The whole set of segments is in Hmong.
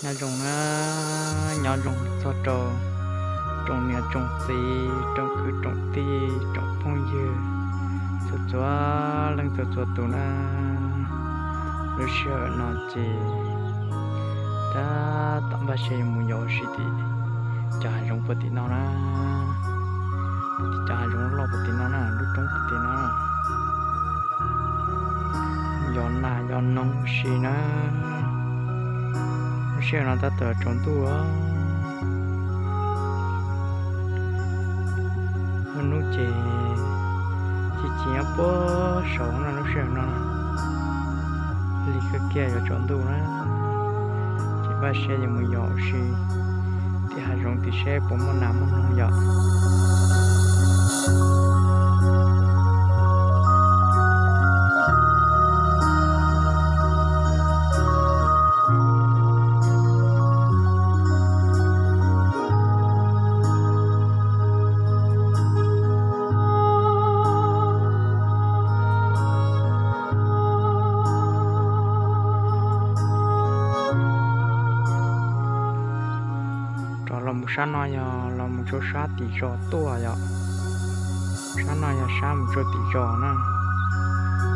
Nyob zoo na, nyob zoo txog rau tsoom niam tsoom txiv, tsoom kwv tsoom tij, tsoom phooj ywg txhua txhua leej txhua txhua tus na. Lub sij hawm no ces tab tom npaj siab yuav mus yos ua si tim cov hav zoov puag tim no na, tim cov hav zoov loj puag tim no na, lub roob puag tim no na. Yos nas yos noog ua si na. Lub sij hawm no tab tom tsaus ntuj os. Lub hnub ces ci ci nyob puag saud no, lub sij hawm no lig kawg kiag yuav tsaus ntuj na. Ces npaj siab yuav mus yos ua si tim hav zoov tim seb puas muaj nas muaj noog yom. Rov los mus sab no yog los mus rau sab tim zos tuaj yom. Sab no yog sab mus rau tim zos na.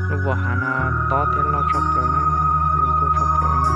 Lub vos hav no tob thiab loj tshaj plaws na, zoo nkauj tshaj plaws na.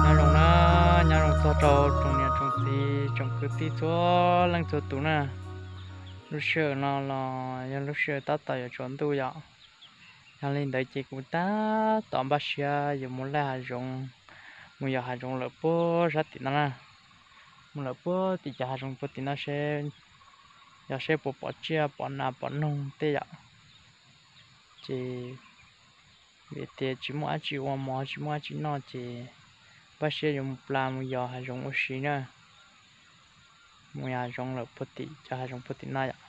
Nyob zoo na, nyob zoo txog rau tsoom niam tsoom txiv tsoom kwv tij txhua leej txhua tus na. Lub sij hawm no los yog lub sij hawm tab tom yuav tsaus ntuj yom. Yog li ntawd ces kuv tab tom npaj siab yuav mus laij hav zoov, mus yos hav zoov lawm puag sab tim no na. Mus lawm puag tim cov hav zoov puag tim no seb, yog seb puas pom tsiaj pom nas pom noog tej yom. Ces vim tias tsis muaj dab tsi ua mov tsis muaj dab tsi noj ces npaj siab yuav mus plas mus yos hav zoov ua si na. Mus yos hav zoov lawm puag tim cov hav zoov puag tim no yom.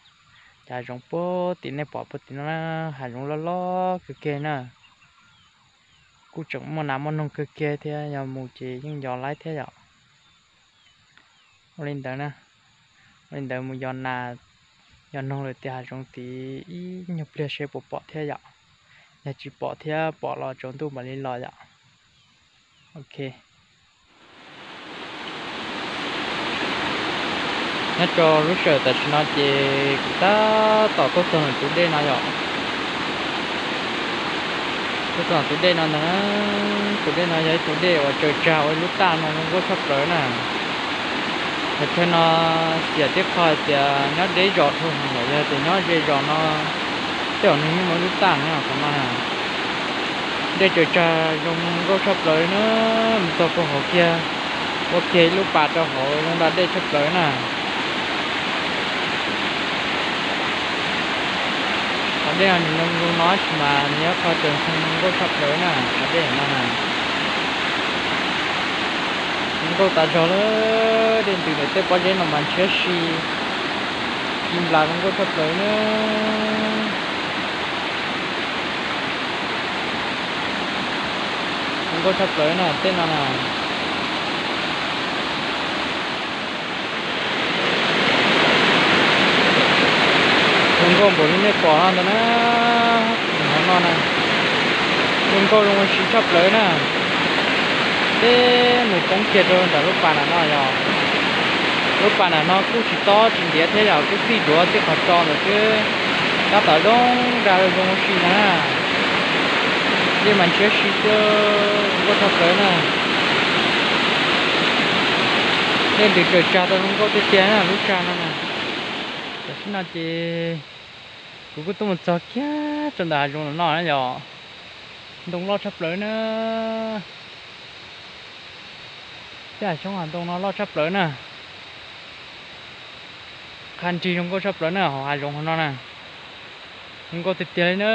Cov hav zoov puag tim nej pom puag tim no na, hav zoov loj loj kawg kiag na. Kuj tseem muaj nas muaj noog kawg kiag thiab, yog mus ces yeej yos laib thiab yom. Ua li ntawd na, ua li ntawd mus yos nas yos noog lawm tim hav zoov tid ib nyuag pliag seb puas pom thiab yom. Yog tsis pom thiab pom los tsaus ntuj mam li los yom. Ok. Nyob rau lub sij hawm tam sim no ces kuv tab tom tuaj txog ntawm tus dej no yom. Tuaj txog ntawm tus dej no ntag na. Tus dej no yog ib tug dej uas tsaws tsag ua ib lub taj no zoo nkauj tshaj plaws na. Qhov chaw no xiam tib qho hais tias nyob deb zos dhau heev lawm, yog tias nyob ze zos no tej zaum nws yeej muaj ib lub taj no qhov no na. Dej tsaws tsag zoo nkauj tshaj plaws na, mus txog puag hauv kiag, ua kiag ib lub pas rau hauv zoo da dej tshaj plaws na. Qhov dej no nws zoo zoo no tab sis mas nws yog qhov tsaws zoo nkauj tshaj plaws na, qhov dej no na. Zoo nkauj tas zog lawm, dej ntws ntawm tej pob zeb no mas ntshiab si, ci nplas zoo nkauj tshaj plaws na. Zoo nkauj tshaj plaws na tej no na. Zoo nkauj npaum li nej pom no ntag na. Hauv no na, zoo nkauj zoo ua si tshaj plaws na. Dej mus poob kiag rau ntawm lub pas nram no yog, lub pas nram no kuj tsis tob tsis ntiav thiab yog kuj txij duav tej qhov tso ntawd xwb, tab tom zoo da zoo ua si na. Dej mas ntshiab si thiab zoo nkauj tshaj plaws na. Dej ntws raws tsag tau zoo nkauj tiag tiag na lub tsag no na. Tam sim no ces kuv kuj tuaj mus txog kiag rau ntawm hav zoov no na yom. Ntoo loj tshaj plaws na. Tej hav xyoob hav ntoo no loj tshaj plaws na. Qha nrig zoo nkauj tshaj plaws na hauv hav zoov hauv no na. Zoo nkauj tiag tiag li na.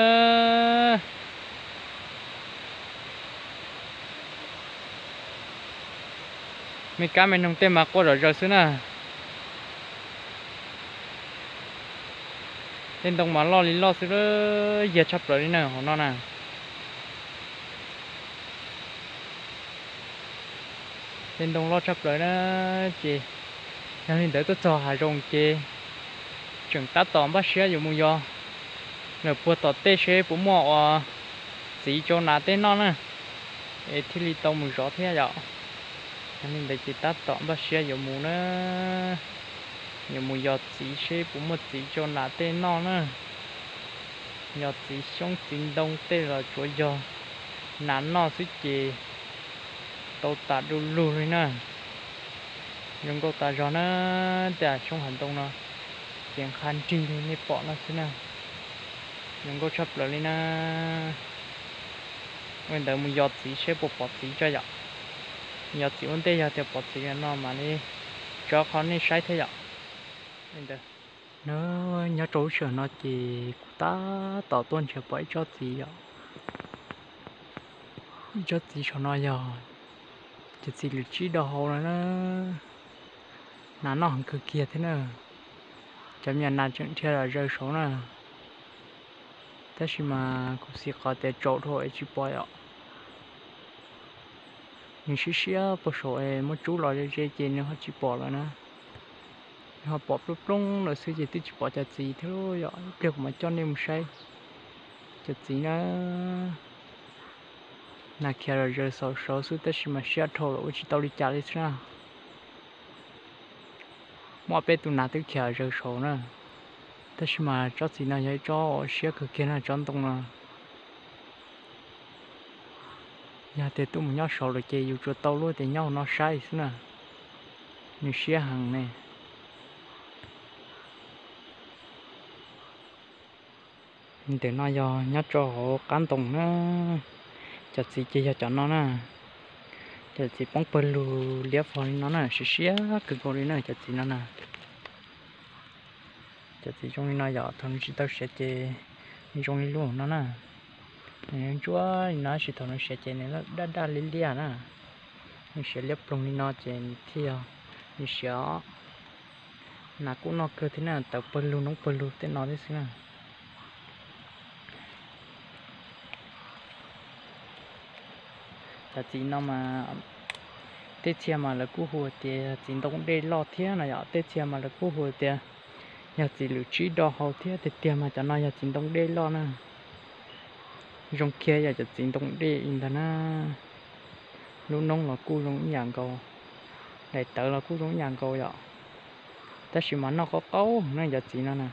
Me kab me noog tej mas quaj zom zaws xwb na. Tej ntoo mas loj li loj xwb, yag tshaj plaws li na hauv no na. Tej ntoo loj tshaj plaws na, ces yog li ntawd tuaj txog hav zoov ces tseem tab tom npaj siab yuav mus yos lawm puag tom tej seb puas muaj ua txiv rau nas tej noj na, es thiaj li tau mus zov thiab yom. Yog li ntawd ces tab tom npaj siab yuav mus na, yuav mus yos txiv seb puas muaj txiv rau nas tej noj na. Yog txiv xyoob txiv ntoo tej los tsuav yog nas noj xwb ces tau tas du lug li na. Zoo nkauj tas zog na, tej hav xyoob hav ntoo no ces nqha nrig li nej pom no xwb na. Zoo nkauj tshaj plaws li na. Ua li ntawd mus yos txiv seb puas pom txiv tso yom. Yos txiv ua ntej, yog tias pom txiv no mam li tso qhov nej saib thiab yom. Li ntawd na, nyob rau lub sij hawm no ces kuv tab tom tuaj nrhiav pom ib tsob txiv yom. Ib tsob txiv saum no yog cov txiv lwm tsib do hau no na. Nas noj heev kawg kiag thiab na. Cov me nyuam nas tseem dhia zom zaws saud na. Tab sis mas kuv xav qhov tias tsaus dhau es tsis pom yom. Nws siab siab puag saum es muab tsub los ze ze ces nws ho tsis pom lawm na. Nws ho pom plooj plooj lawm xwb ces twb tsis pom cov txiv thiab yom. Ib pliag kuv mam coj nej mus saib cov txiv na. Nas khiav zom zaws saum saud xwb tab sis mas siab dhau lawm ua tsis tau li cas li xwb na. Muaj peb tus nas twb khiav zom zaws saud na. Tab sis mas tsob txiv no yog ib tsob uas siab kawg kiag na tsob ntoo no. Yog tias tuaj mus nyob saud lawm ces yus tsuas tau lub tias nyob hauv no saib xwb na. Nws siab heev ne. Ntawm no yog nyob rau hauv qab ntoo na. Cov txiv ces yog cov no na. Cov txiv poob pawg lug liab vog li no na, siab siab kawg nkaus li na cov txiv no na. Cov txiv zoo li no yog thaum nws tsis tau siav ces nws zoo li lub no na. Nws ntsuab li no tab sis thaum nws siav ces nws daj daj liab liab na. Nws siav liab ploog li no ces nws thiaj yog nws siav. Nas kuj noj kawg thiab na, tawm pawg lug noob pawg lug tej no thiab xwb na. Cov txiv no mas tej txhia mas lawv kuj hu tias txiv ntoo dej loj thiab no yom, tej txhia mas lawv kuj hu tias yog txiv lwm tsib do hau thiab tiag tiag mas cov no yog txiv ntoo dej loj na. Zoo kiag yog cov txiv ntoo dej li ntag na. Lub noob los kuj zoo ib yam nkaus, daim tawv los kuj zoo ib yam nkaus yom. Tab sis mas noj qaub qaub na cov txiv no na.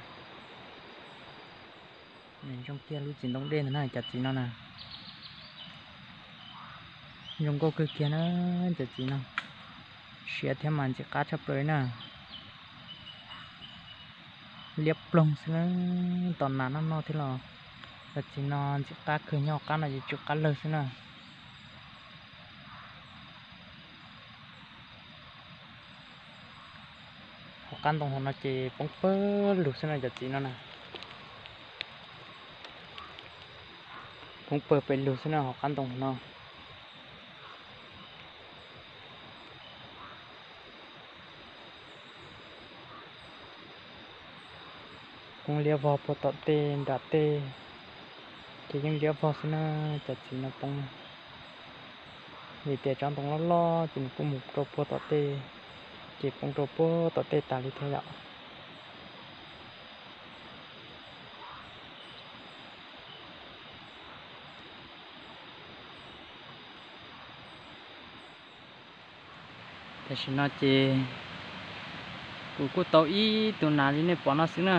Zoo kiag lub txiv ntoo dej ntag na cov txiv no na. Zoo nkauj kawg kiag na cov txiv no. Siav thiab mas ntxim qab tshaj plaws na. Liab ploog xwb na, tom nas noj noj thiab los cov txiv no ntxim qab kawg, nyob qab no ces tsw qab lawg xwb na. Hauv qab ntoo hauv no ces poob pawg lug xwb no cov txiv no na. Poob pawg pawg lug xwb na hauv qab ntoo hauv no. Poob liab vog puag tom tej nram tej, ces yeej liab vog xwb na cov txiv no poob. Vim tias tsob ntoo loj loj ces nws kuj mus rau puag tom tej, ces poob rau puag tom tej tas li thiab yom. Tam sim no ces kuv kuj tau ib tug nas li nej pom no xwb na.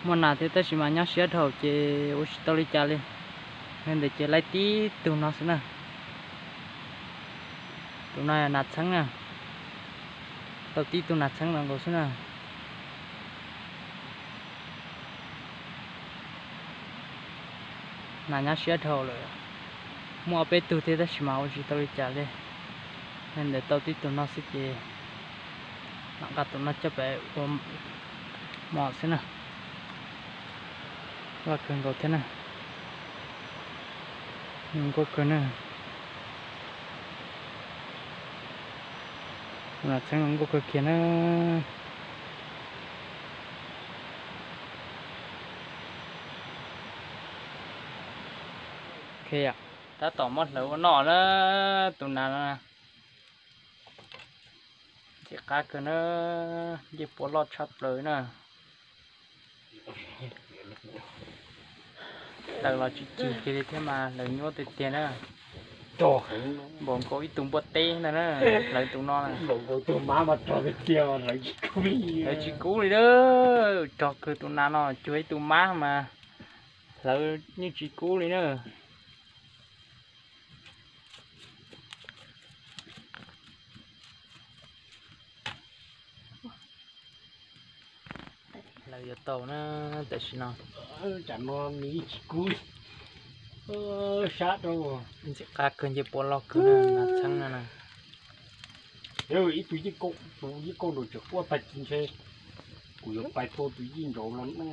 Muaj nas thiab tab sis mas nyob siab dhau ces ua tsis tau li cas li. Yog ntawd ces laib tib tug no xwb na. Tus no yog nas txheeb na. Tau tib tug nas txheeb no nkaus xwb na. Nas nyab siab dhau lawm. Muaj ob peb tug thiab tab sis mas ua tsis tau li cas li. Yog ntawd tau tib tug no xwb ces mam nqa tus no coj pem ua mos xwb na. Loj kawg nkaus thiab na. Zoo nkauj kawg na. Tus nas txheeb zoo nkauj kawg kiag na. Tab tom muab hlawv ua noj na, tus nas no. Ntxim qab kawg na, ncej puav loj tshaj plaws na. Daws los tsis cig kiag li thiab mas hlawv nyuaj tiag tiag na. Npaum nkaus ib tug npua teb ntag na, hlawv tus no na. Hlawv tsis kub li na, rog kawg tus nas no, cuag ib tug mab mas hlawv yeej tsis kub li na. Lawv yuav tau na, tam sim no. Tam no nws yeej tsis kub li. Sab rau. Ntxim qab kawg, ncej puav loj kawg na, nas txheeb no na. Ib tug yeej kauj, tus yeej kauj nraum tseem quaj tag kis ntshe. Kuv yuav pais tua tus yeej nraud los no.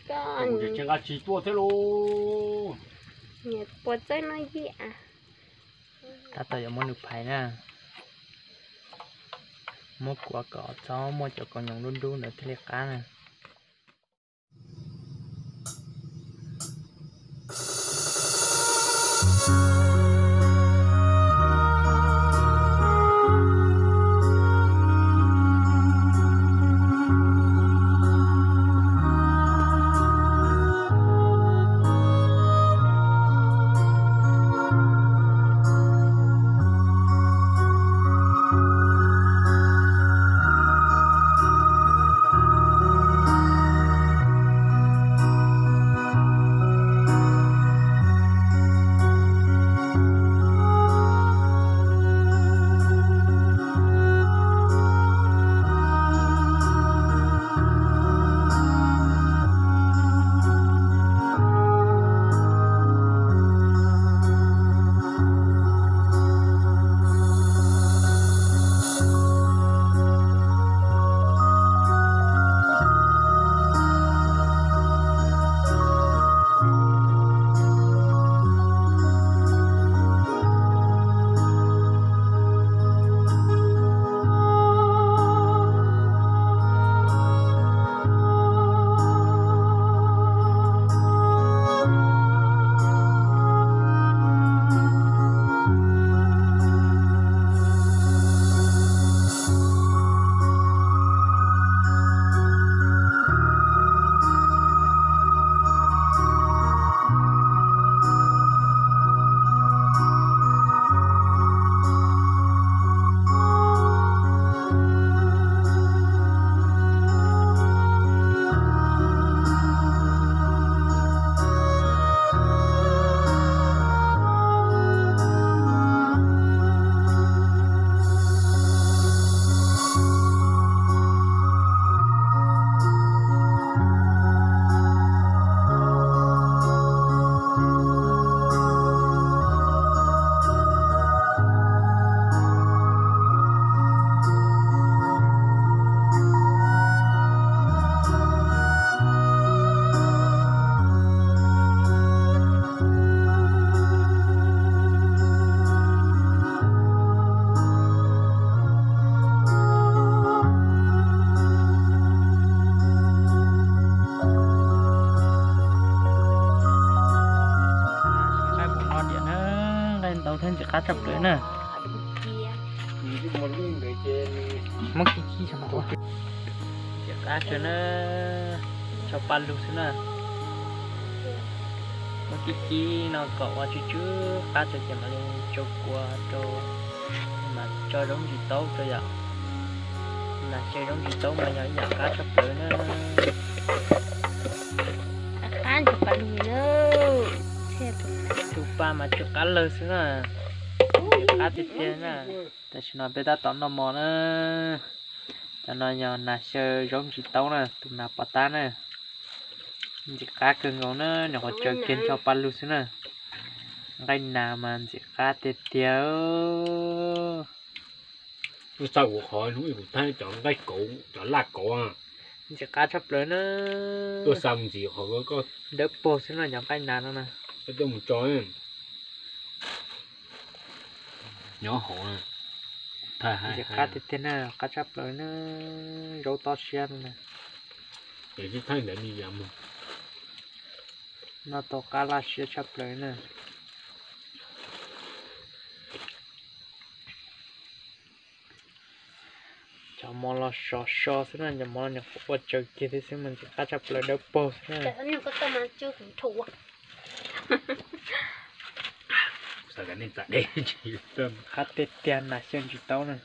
Tseem nqa tsis tuaj thiab lauj. Tab tom yuav muab nws phais na. Muab kuav kom txhob muaj cov kaus nyoos dub dub ntawd thiaj li qab na. Nqaij ntau thiab ntxim qab tshaj plaws na. Muab kib kib. Ntxim qab kawg na, tsho paj lug xwb na. Muab kib kib no kom ua tsw tsw qab tso ces mam li tsau kua rau, mas tso zaub ntsis taub rau yom. Mas xyaw zaub ntsis taub mas yog ib yam qab tshaj plaws na. Qab ntxim paj lug li na. Tus pa mas tsw qab lawg xwb na. Ntxim qab tiag tiag na. Tam sim no peb tab tom noj mov na. Cov no yog nas xyaw zaub ntsis taub na, tus nas pov tab na. Ntxim qab kawg nkaus na, nyuam qhuav tsaws kiag nrho paj lug xwb na. Nqaij nas mas ntxim qab tiag tiag. Tuaj xa kuv qhov hnub ib kuv thaij cov nqaij kauv, cov laj kauv. Ntxim qab tshaj plaws na. Tuaj xa mus ntxiv qhov koj dawb paug xwb no cov nqaij nas no na. Tuaj mus tso nyob hauv. Ntxim qab tiag tiag na, qab tshaj plaws na. Zaub tob siab no na. Thaij ntawd li yam mus. Noj tau qab laj siab tshaj plaws na. Cov mov los sov so xwb na, cov mov los nyuam qhuav ua tsaws kiag thiab xwb mas ntxim qab tshaj plaws dawb paug xwb na. Qab tiag tiag nas xyaw ntsis taub na.